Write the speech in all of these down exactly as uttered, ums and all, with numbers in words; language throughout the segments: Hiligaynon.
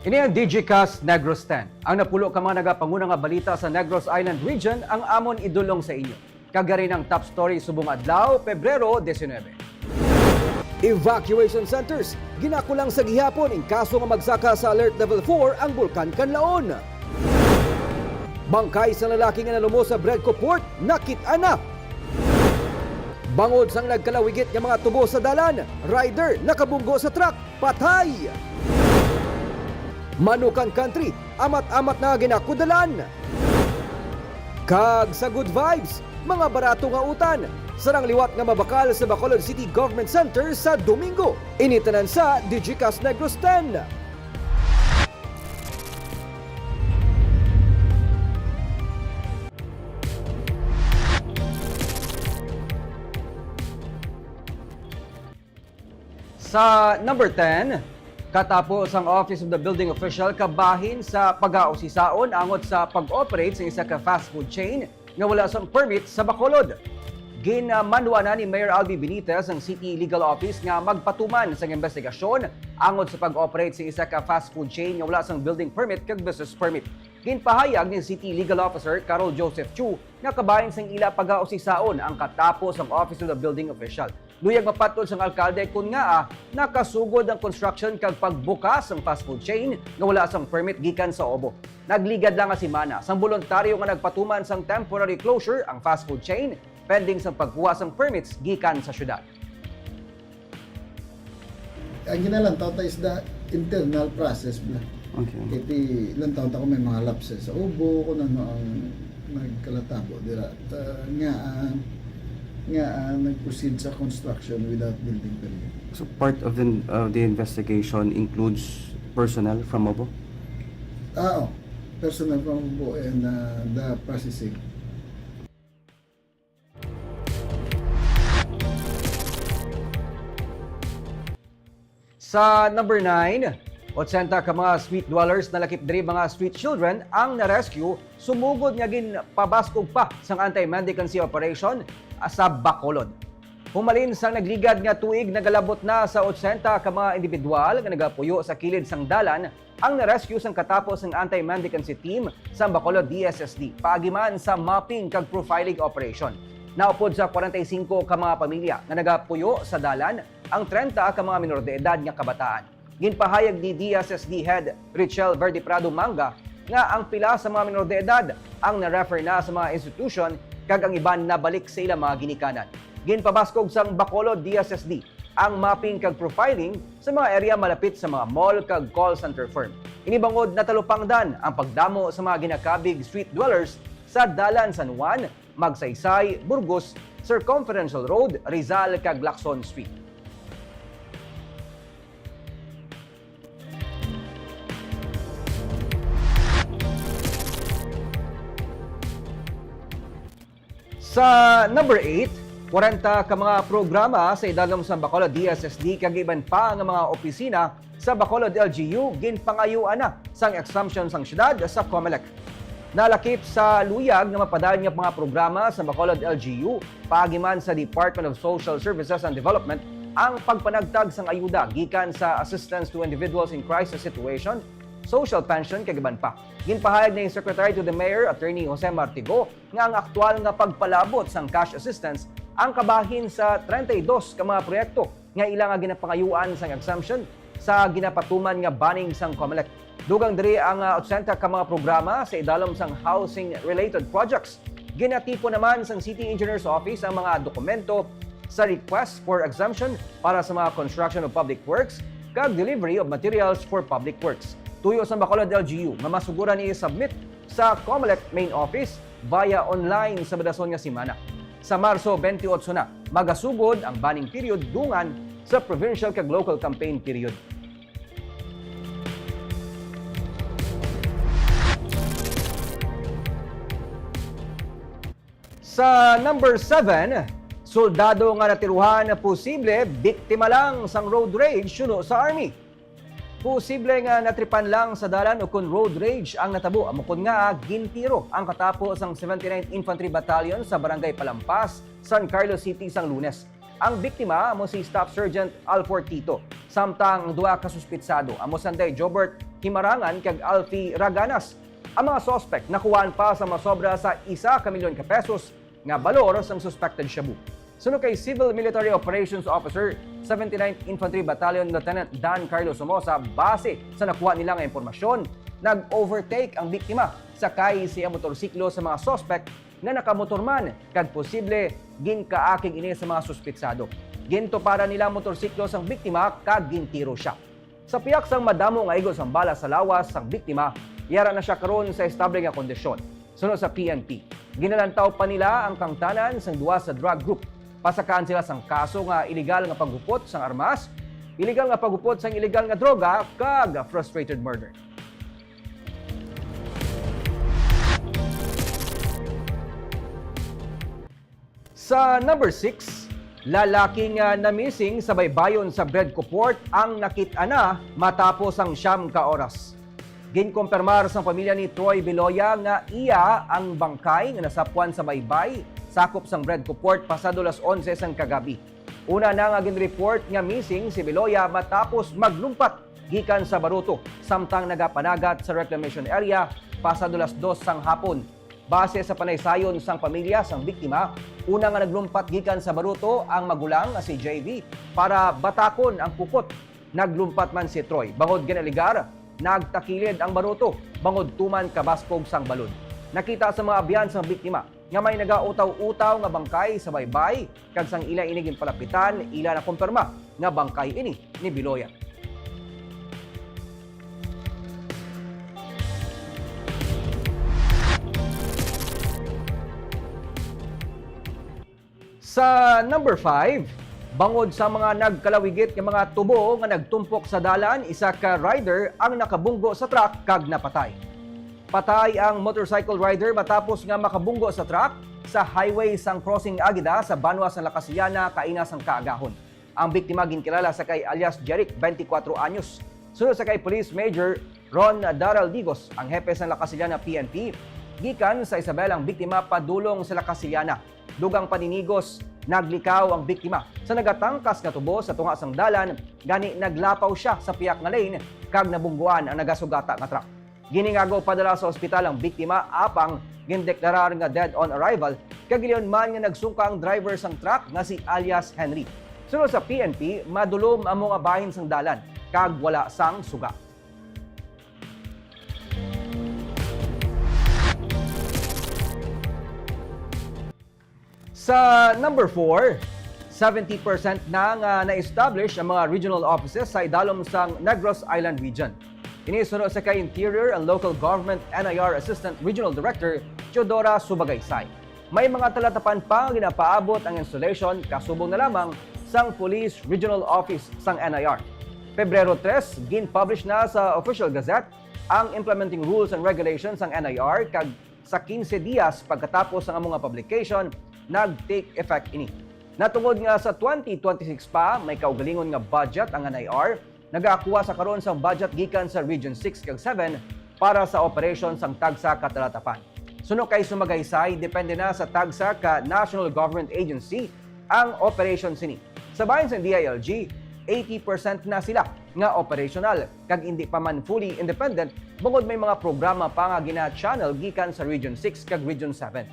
Ini ang Digicast Negros ten. Ang napulo ka mga nagapanguna nga balita sa Negros Island Region ang amon idulong sa inyo. Kag yari ang top story subong adlaw, Pebrero diecinuebe. Evacuation centers, ginakulang sa gihapon in kaso nga magsaka sa Alert Level four ang Bulkan Kanlaon. Bangkay sa lalaki nga nalumos sa Bredco Port, nakit-an na. Bangod sang nagkalawigit nga mga tubo sa dalan, rider nakabunggo sa truck, patay. Manukan Country, amat-amat na ginakudalan. Kag sa Good Vibes, mga barato nga utan, sarang liwat nga mabakal sa Bacolod City Government Center sa Domingo. Ini tanan sa Digicast Negros ten. Sa number ten, katapo sang Office of the Building Official kabahin sa pagausisaon angot sa pag-operate sa isa ka fast food chain nga wala sang permit sa Bacolod. Ginmanuan na ni Mayor Albi Benitez ang City Legal Office nga magpatuman sang investigasyon angot sa pag-operate sa isa ka fast food chain nga wala sang building permit kag business permit. Ginpahayag ni City Legal Officer Carol Joseph Chu nga kabahin sang ila pagausisaon ang katapo sang Office of the Building Official. Luyag mapatod sang alkalde kon ngaa nakasugod ang construction kag pagbukas sang fast food chain nga wala sang permit gikan sa O B O. Nagligad lang nga semana sang boluntaryo nga nagpatuman sang temporary closure ang fast food chain, pending sang pagkuha sang permits gikan sa syudad. Ang ginalantaw ta is the internal process bala. Okay. Kay ti lantaw ta kung may mga lapses sa O B O, kung ano ang nagkalatabo dira. Ta, nga, ah, nga, ah, nag-proceed sa construction without building permit. So part of the, uh, the investigation includes personnel from O B O? Ah, oh. Personnel from O B O and, ah, the processing. Sa number nine, otsenta ka mga street dwellers, nalakip diri mga street children, ang na-rescue sumugod nga ginpabaskog pa sang anti-mendicancy operation, ah, sa Bacolod. Humalin sang nagligad nga tuig, nagalabot na sa otsenta ka mga individual nga nagapuyo sa kilid sang dalan ang na-rescue sang katapo sang anti-mendicancy team sang Bacolod D S S D, paagi man sa mapping kag profiling operation. Naupod sa kwarenta y singko ka mga pamilya nga nagapuyo sa dalan ang trenta ka mga minor de edad nga kabataan. Ginpahayag ni D S S D Head Richel Verdeprado Manga nga ang pila sa mga minor de edad ang na-refer na sa mga institusyon kag ang iban nabalik sa ilang mga ginikanan. Ginpabaskog sang Bacolod D S S D ang mapping kag profiling sa mga area malapit sa mga mall kag call center firm. Ini bangod natalupangdan ang pagdamo sa mga ginakabig street dwellers sa Dalan San Juan, Magsaysay, Burgos, Circumferential Road, Rizal, kag Lacson Street. Sa number eight, kwarenta ka mga programa sa idalom sa Bacolod D S S D kag iban pa nga mga opisina sa Bacolod L G U ginpangayuan na sang exemption sang syudad sa Comelec. Nalakip sa luyag nga mapadayon nga mga programa sa Bacolod L G U, paagi man sa Department of Social Services and Development ang pagpanagtag sang ayuda gikan sa Assistance to Individuals in Crisis Situation, social pension, kag iban pa. Ginpahayag ni Secretary to the Mayor, Attorney Jose Martigo, nga ang aktual nga pagpalabot sang cash assistance ang kabahin sa treinta y dos ka mga proyekto nga ila nga ginapangayuan sang exemption sa ginapatuman nga banning sang Comelec. Dugang diri ang, ah, otsenta ka mga programa sa idalom sang housing-related projects. Ginatipon naman sang City Engineer's Office ang mga dokumento sa request for exemption para sa mga construction of public works kag delivery of materials for public works. Tuyo sa Bacolod L G U nga masuguran i-submit sa Comelec main office via online sa badason nga semana. Sa Marso twenty-eight na magasugod ang banning period dungan sa provincial kag local campaign period. Sa number seven, soldado nga natiruhan posible biktima lang sang road rage suno sa army. Posible nga natripan lang sa dalan ukon road rage ang natabo, amo kon nga gintiro ang katapo sang seventy-ninth Infantry Battalion sa Barangay Palampas, San Carlos City sang Lunes. Ang biktima amo si Staff Sergeant Alford Tito, samtang ang duha ka suspitsado amo sanday Jobert Himarangan kag Alfie Raganas. Ang mga suspek nakuhaan pa sa masobra sa isa ka milyon ka pesos nga balor sang suspected shabu. Suno kay Civil Military Operations Officer, seventy-ninth Infantry Battalion Lieutenant Dan Carlos Somoza, base sa nakuha nila nga impormasyon, nag-overtake ang biktima sakay sa iya motorsiklo sa mga suspek nga nakamotor man, kag posible ginkaakig ini sa mga suspitsado. Gintuparan nila ang motorsiklo sang biktima kag gintiro sia. Sa pihak sang madamo nga igos ang bala sa lawas sang biktima, yara na sia karon sa estable nga kondisyon. Suno sa P N P, ginalantaw pa nila ang kangtanan sang duha sa drug group. Pasakaan sila sang kaso nga iligal nga paghupot sang armas, iligal nga paghupot sang iligal nga droga, kag frustrated murder. Sa number six, lalaki nga na-missing sa baybayon sa Bredco Port ang nakit-an na matapos ang siyam ka oras. Ginkumpirmar sang pamilya ni Troy Biloya nga iya ang bangkay nga nasapwan sa baybay sakop sang Bredco Port pasado las onse sang kagabi. Una na nga ginreport nga missing si Biloya matapos maglumpat gikan sa baruto samtang nagapanagat sa reclamation area pasado las dos sang hapon. Base sa panaysayon sang pamilya sang biktima, una nga naglumpat gikan sa baruto ang magulang nga si J V para batakon ang kukot. Naglumpat man si Troy bangod ginaligar nagtakilid ang baruto bangod tuman kabaskog sang balod. Nakita sa mga abyan sang biktima nga may nagautaw-utaw nga bangkay sa baybay, kag sang ila ini ginpalapitan, ila nakumpirma nga bangkay ini ni Biloya. Sa number five, bangod sa mga nagkalawigit nga mga tubo nga nagtumpok sa dalan, isa ka rider ang nakabunggo sa truck kag napatay. Patay ang motorcycle rider matapos nga makabunggo sa truck sa highway sang Crossing Agida sa banwa sang La Castellana kaina sang kaagahon. Ang biktima ginkilala sa kay alias Jeric, twenty-four anyos. Sunod sa kay Police Major Ron Daryl Digos, ang hepe sang La Castellana P N P, gikan sa Isabela ang biktima padulong sa La Castellana. Dugang paninigos, naglikaw ang biktima sa nagatangkas nga tubo sa tunga sang dalan, gani naglapaw sia sa pihak nga lane kag nabungguan ang nagasugata nga truck. Giningago padala sa ospital ang biktima, apang gindeklarar nga dead on arrival, kag gilingon man nga nagsungka ang driver sang truck nga si alias Henry. Suno sa P N P, madulom amo nga bahin sang dalan kag wala sang suga. Sa number four, seventy percent na nga na-establish ang mga regional offices sa idalom sang Negros Island Region. Ini suno sa kay Interior and Local Government, N I R, Assistant Regional Director Teodora Subagaysay. May mga talatapan pa nga ginapaabot ang installation kasubong na lamang sang Police Regional Office sang N I R. Pebrero tres, gin-publish na sa Official Gazette ang Implementing Rules and Regulations sang N I R, kag sa quince dias pagkatapos sang amo nga publication, nag-take effect ini. Natungod nga sa twenty twenty-six pa may kaugalingon nga budget ang N I R, nagaakuha sa karon sang budget gikan sa Region six kag seven para sa operasyon sang tagsa ka talatapan. Suno kay Sumagaysay, depende na sa tagsa ka national government agency ang operation sini. Sa bahin sang D I L G, eighty percent na sila nga operational, kag indi pa man fully independent bangod may mga programa pa nga gina-channel gikan sa Region six kag Region seven.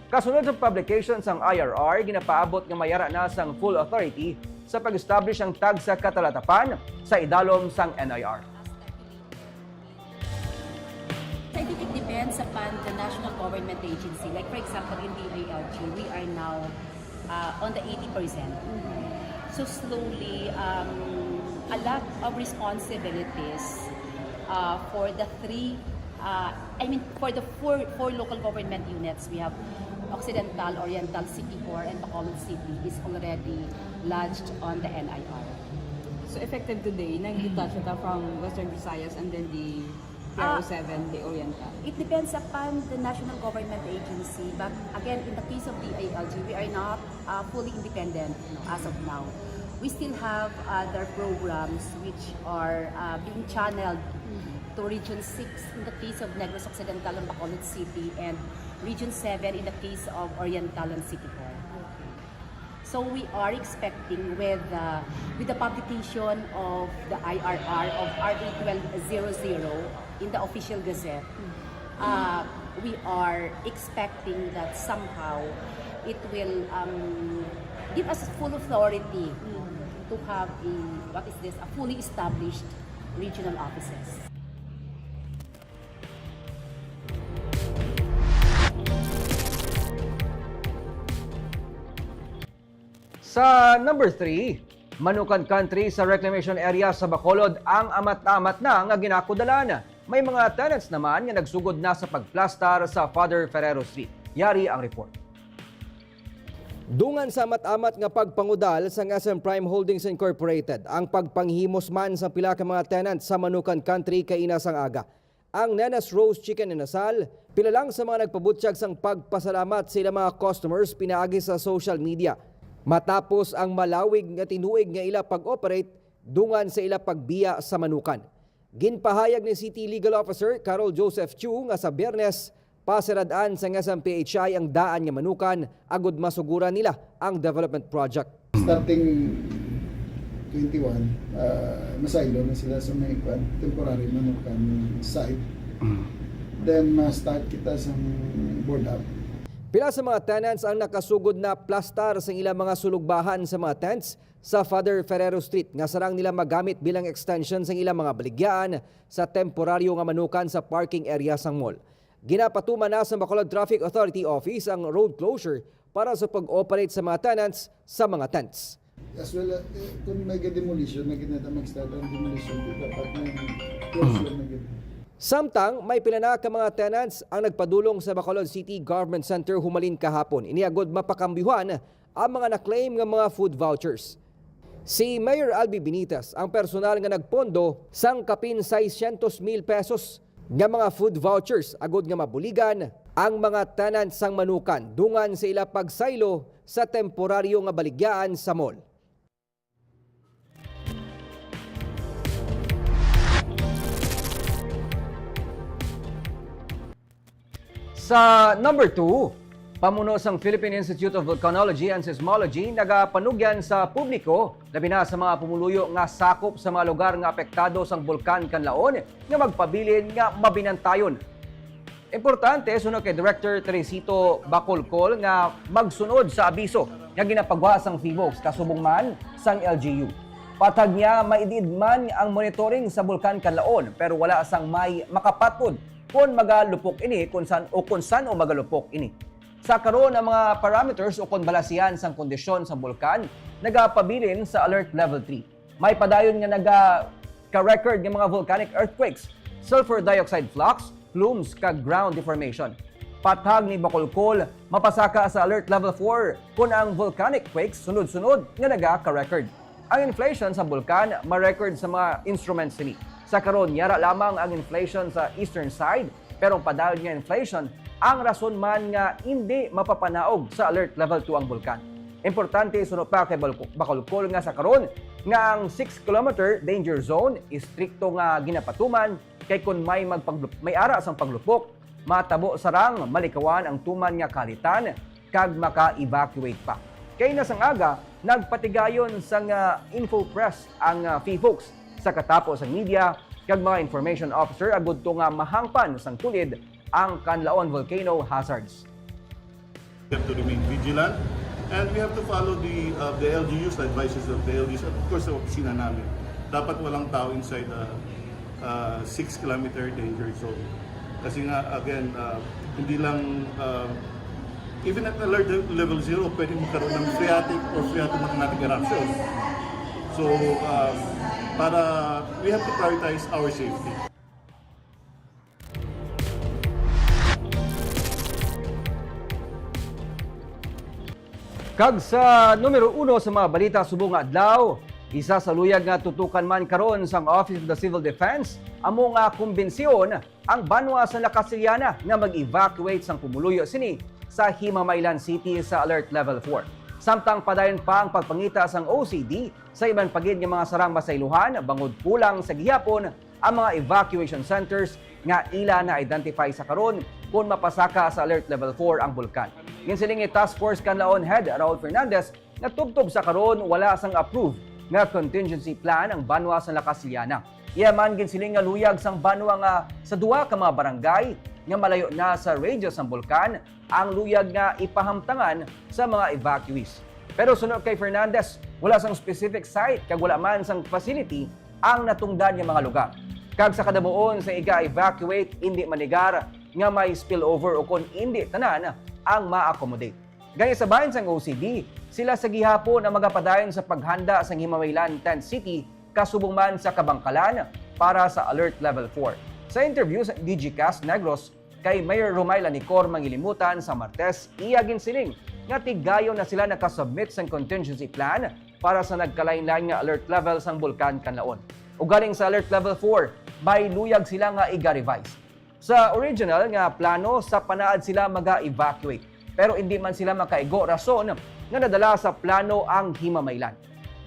Kasunod sa publication sang I R R, ginapaabot nga mayara na sang full authority sa pag-establish ang tagsa ka talatapan sa idalom sang N I R. I think it depends upon the national government agency. Like, for example, in D I L G, we are now uh, on the eighty percent. So slowly, um, a lot of responsibilities uh, for the three, uh, I mean, for the four, four local government units, we have Occidental, Oriental, Siquijor, and Bacolod City is already lodged on the N I R. So effective today, nag-detach ata from Western Visayas and then the Ah, P R O seven, the Oriental. It depends upon the national government agency, but again, in the case of D I L G, we are not uh, fully independent, you know, as of now. We still have other programs which are uh, being channeled to Region six in the case of Negros Occidental and Bacolod City, and Region seven in the case of Oriental and Siquijor. So we are expecting with, uh, with the publication of the I R R of R A twelve zero zero in the official gazette, uh, we are expecting that somehow it will, um, give us full authority to have a, what is this, a fully established regional offices. Sa number three, Manukan Country sa reclamation area sa Bacolod ang amat-amat na nga ginakudalan. May mga tenants naman nga nagsugod na sa pagplastar sa Father Ferrero Street. Yari ang report. Dungan sa amat-amat nga pagpangudal sang S M Prime Holdings Incorporated ang pagpanghimos man sa pila ka mga tenants sa Manukan Country kaina sang aga. Ang Nena's Roast Chicken Inasal, pila lang sa mga nagpabutyag sang pagpasalamat sa ilang mga customers pinaagi sa social media. Matapos ang malawig nga tinuig nga ila pag-operate dungan sa ila pagbiya sa Manukan. Ginpahayag ni City Legal Officer Carol Joseph Chu nga sa Biyernes, pasirad-an sang S M P H I ang daan nga Manukan agud masuguran nila ang development project. Starting twenty-one, ah, masaylo na sila sa may kwan, temporary Manukan site. Then ma-start kita sa board up. Pila sa mga tenants ang nakasugod na plastar sa ilang mga sulugbahan sa mga tents sa Father Ferrero Street nga sarang nila magamit bilang extension sa ilang mga baligyaan sa temporaryo nga Manukan sa parking area sang mall. Ginapatuman na sa Bacolod Traffic Authority Office ang road closure para sa pag-operate sa mga tenants sa mga tents. As well, uh, kung may demolition na ginata mag-start ang demolition, dapat may closure na gid. Samtang may pila na ka mga tenants ang nagpadulong sa Bacolod City Government Center humalin kahapon, ini agud mapakambyuhan ang mga na-claim nga mga food vouchers. Si Mayor Albi Benitez ang personal nga nagpondo sang kapin seiscientos mil pesos nga mga food vouchers agud nga mabuligan ang mga tenants sang Manukan dungan sa ila pagsaylo sa temporaryo nga baligyaan sa mall. Sa number two, pamuno sang Philippine Institute of Volcanology and Seismology nagapanugyan sa publiko, labi na sa mga pumuluyo nga sakop sa mga lugar nga apektado sang Bulkan Kanlaon, nga magpabilin nga mabinantayon. Importante, suno kay Director Teresito Bacolcol, nga magsunod sa abiso nga ginapagwa sang PHIVOLCS kasubong man sang L G U. Patag niya, maidid man ang monitoring sa Bulkan Kanlaon, pero wala sang may makapatod kon magalupok ini, kon san, o kon san-o magalupok ini. Sa karon, ang mga parameters o kon balasihan sang kondisyon sa bulkan nagapabilin sa Alert Level three. May padayon nga naga ka-record nga mga volcanic earthquakes, sulfur dioxide flux, plumes, kag ground deformation. Patag ni Bacolcol, mapasaka sa Alert Level four kon ang volcanic quakes sunod-sunod nga naga ka-record. Ang inflation sa bulkan ma-record sa mga instruments sini. Sa karon, yara lamang ang inflation sa eastern side, pero ang padayon nga inflation ang rason man nga indi mapapanaog sa Alert Level two ang bulkan. Importante, suno pa kay Balco-, Bacolcol, nga sa karon nga ang six kilometer danger zone istrikto nga ginapatuman, kay kon may magpaglup-, may ara sang paglupok, matabo sarang malikawan ang tuman nga kalitan kag maka-evacuate pa. Kay na sang aga, nagpatigayon sang, ah, InfoPress ang, ah, PHIVOLCS. Sa katapo sang media kag mga information officer agud to nga mahangpan sang tulid ang Kanlaon volcano hazards. We have to remain vigilant and we have to follow the, uh, the L G Us, the advices of the L G Us, at of course sa opisina namin. Dapat walang tao inside the, uh, six kilometer danger zone. Kasi nga, again, uh, hindi lang, uh, even at alert level zero, pwedeng magkaroon ng phreatic or phreatomagmatic eruption. So, uh, para, we have to prioritize our safety. Kag sa numero uno sa mga balita subong nga adlaw, isa sa luyag nga tutukan man karon sang Office of the Civil Defense amo nga kumbensyon ang banwa sa Nakasiliana nga mag-evacuate sang pumuluyo sini sa Himamaylan City sa Alert Level four. Samtang padayon pa ang pagpangita sang O C D sa iban pa gid nga mga sarang masaylohan bangod kulang sa gihapon ang mga evacuation centers nga ila na-identify sa karon kon mapasaka sa Alert Level four ang bulkan. Ginsiling ni Task Force Kanlaon Head Raul Fernandez nga tubtob sa karon wala sang approved nga contingency plan ang banwa sang La Castellana. Iya man ginsiling nga luyag sang banwa nga sa duha ka mga barangay nga malayo na sa radius sang bulkan ang luyag nga ipahamtangan sa mga evacuees. Pero suno kay Fernandez, wala sang specific site kag wala man sang facility ang natungdan nga mga lugar. Kag sa kadabuon sa iga-evacuate, indi manigar nga may spillover o kon indi tanan ang ma-accommodate. Gani sa bahin sang O C D, sila sa gihapon ang magapadayon sa paghanda sang Himamaylan Tent City kasubong man sa Kabangkalan para sa Alert Level four. Sa interview sa D G Cast Negros, kay Mayor Romay Lanicor Mangilimutan sa Martes, iya ginsiling nga tigayon na sila nakasubmit sang contingency plan para sa nagkalain-lain nga alert level sang Bulkan Kanlaon. Ugaling sa Alert Level four, may luyag sila nga iga-revise. Sa original nga plano, sa Panaad sila maga-evacuate, pero indi man sila makaigo rason nga nadala sa plano ang Himamaylan.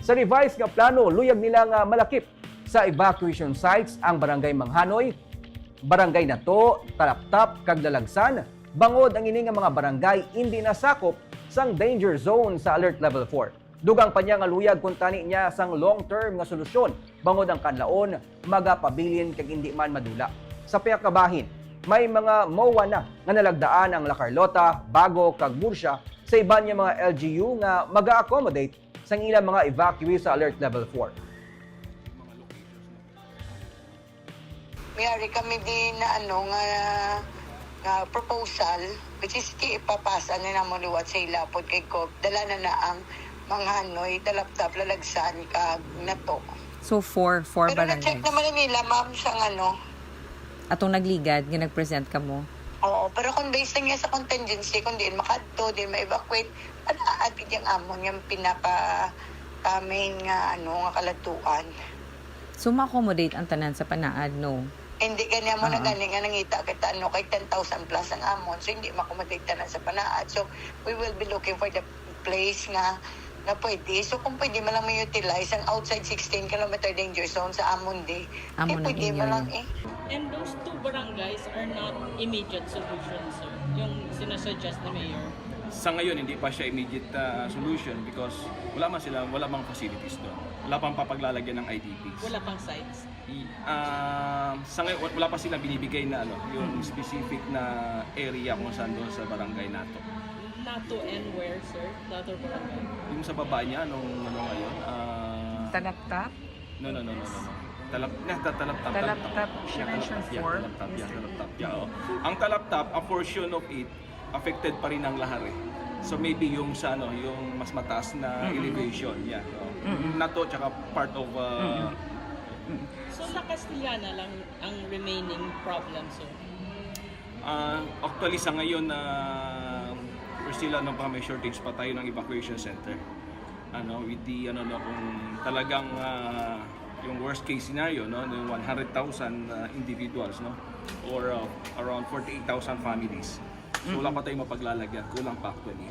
Sa revised nga plano, luyag nila nga malakip sa evacuation sites ang Barangay Manghanoy, Barangay Nato, Talaptap, kag Lalagsan, bangod ang ini nga mga barangay indi nasakop sang danger zone sa Alert Level four. Dugang pa niya nga luyag kuntani niya sang long-term nga solusyon, bangod ang Kanlaon magapabilin kag indi man madula. Sa pihak nga bahin, may mga MOA na nga nalagdaan ang La Carlota, Bago, kag Murcia sa iban nga mga L G U nga maga-accommodate sang ilang mga evacuees sa Alert Level four. May ari kami din na ano nga, nga proposal, which is ipapasa na namo liwat sa ila pod kay Gov. Dala na na ang Manghanoy, Talaptap, Lalagsan, kag Nato. So, four, four Pero na-check barangays. Naman nila, ma'am, sang ano. Atong nagligad nga nag-present kamo? Oo, pero kung based lang yan sa contingency, kung diin makadto, diin ma-evacuate, ano, ati ang amon nga pinaka, ah, main nga, ano, nga kaladtuan. So, ma-accommodate ang tanan sa Panaad, no? Hindi, gani mo na Ah. gani nga nangita kita, no, kay ten thousand plus ang amon. So, hindi ma-accommodate tanan sa Panaad. So, we will be looking for the place nga, nga pwede. So, kung pwede man lang ma-utilize ang outside sixteen kilometer danger zone sa amon di, Amo eh, na pwede inyo man lang yun. Eh. And those two barangays are not immediate solutions, sir, yung sinasuggest ni Mayor? Sa ngayon, hindi pa siya immediate, ah, solution because wala man sila, wala mang facilities doon. Wala pang papaglalagyan ng I D Ps. Wala pang sites? I-, ah, sa ngayon, wa-, wala pa silang binibigay na, ano, yung Mm. specific na area kung saan doon sa barangay Nato. Nato and where, sir? Nato barangay? Yung sa baba niya, nung ano ngayon, ah, Talaptap? No, no, no, no, no, no. Talap-, na, ta-, Talaptap, Talaptap. Talaptap, she Yeah, mentioned Talaptap, yeah, four. Talaptap, Yes, yeah, sir. Talaptap, yeah, oo. Ang Talaptap, a portion of it, affected pa rin ang Lahar eh. So maybe yung sa ano, yung mas mataas na Mm-mm. elevation, yeah. Oo. Mm-mm. Nato tsaka part of, uh, Mm-mm. Mm-mm. So, La Castellana lang ang remaining problem, sir? Ah, actually, sa ngayon, ah, we're still, ano pa, may shortage pa tayo ng evacuation center. Ano, with the, ano, no, kung talagang, ah, yung worst case scenario, no, yung one hundred thousand, ah, individuals, no, or, ah, around forty-eight thousand families. So, wala Mm-mm. pa tayong mapaglalagyan, kulang pa actually.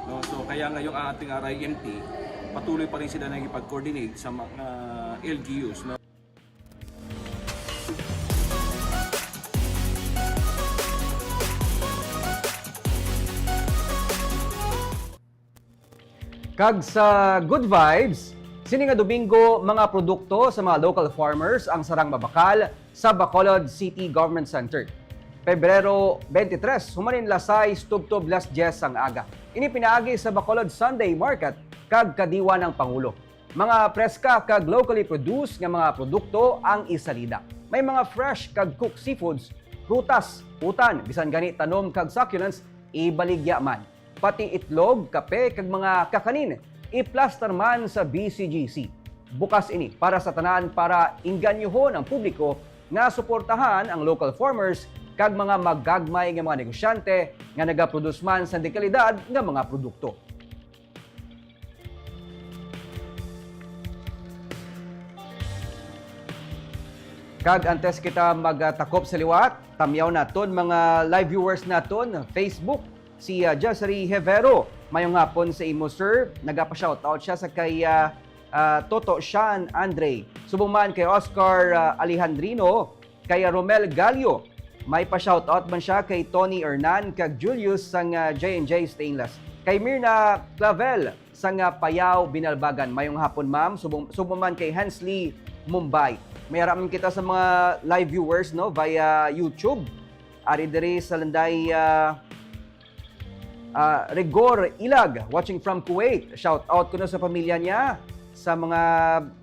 No, so, kaya ngayong ating R I M T, patuloy pa rin sila nakikipag-coordinate sa mga L G Us, no? Kag sa Good Vibes, sini nga Domingo, mga produkto sa mga local farmers ang sarang mabakal sa Bacolod City Government Center. Pebrero twenty-three, humanin las sais tubtob las dyes sang aga. Ini pinaagi sa Bacolod Sunday Market kag kadiwa ng Pangulo. Mga preska kag locally produced nga mga produkto ang isalida. May mga fresh kag cooked seafoods, prutas, utan, bisan gani tanom kag succulents, ibaligya man. Pati itlog, kape, kag mga kakanin, iplastar man sa B C G C. Bukas ini para sa tanan para inganyohon ang publiko nga suportahan ang local farmers kag mga magagmay nga mga negosyante nga nagaproduce man sang dekalidad nga mga produkto. Kag antes kita magtakop sa liwat, tamyaw naton mga live viewers naton, Facebook, si, ah, Jezri Hevero. Mayong hapon sa imo, sir. Nagapa-shoutout siya sa kay, ah, ah, Toto Sean Andre. Subong man kay Oscar, ah, Alejandrino, kay, ah, Romel Galio. May pa-shoutout man siya kay Tony Hernan kag Julius sang, ah, J and J Stainless. Kay Mirna Clavel, sang Payao, Binalbagan. Mayong hapon, ma'am. Subong, subong man kay Hensley Mumbai. May ara man kita sa mga live viewers, no, via YouTube. Ari diri sa Landay, ah, ah, Rigor Ilag, watching from Kuwait. Shout out kuno sa pamilya niya, sa mga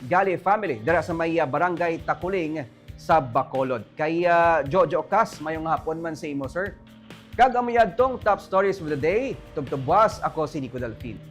Gali family, dira sa may, ah, Barangay Takuling sa Bacolod. Kay, ah, Jojo Cas, mayong hapon man sa imo, sir. Kag amo yadtong top stories of the day. Tubtob buwas, ako si Nico Delfin.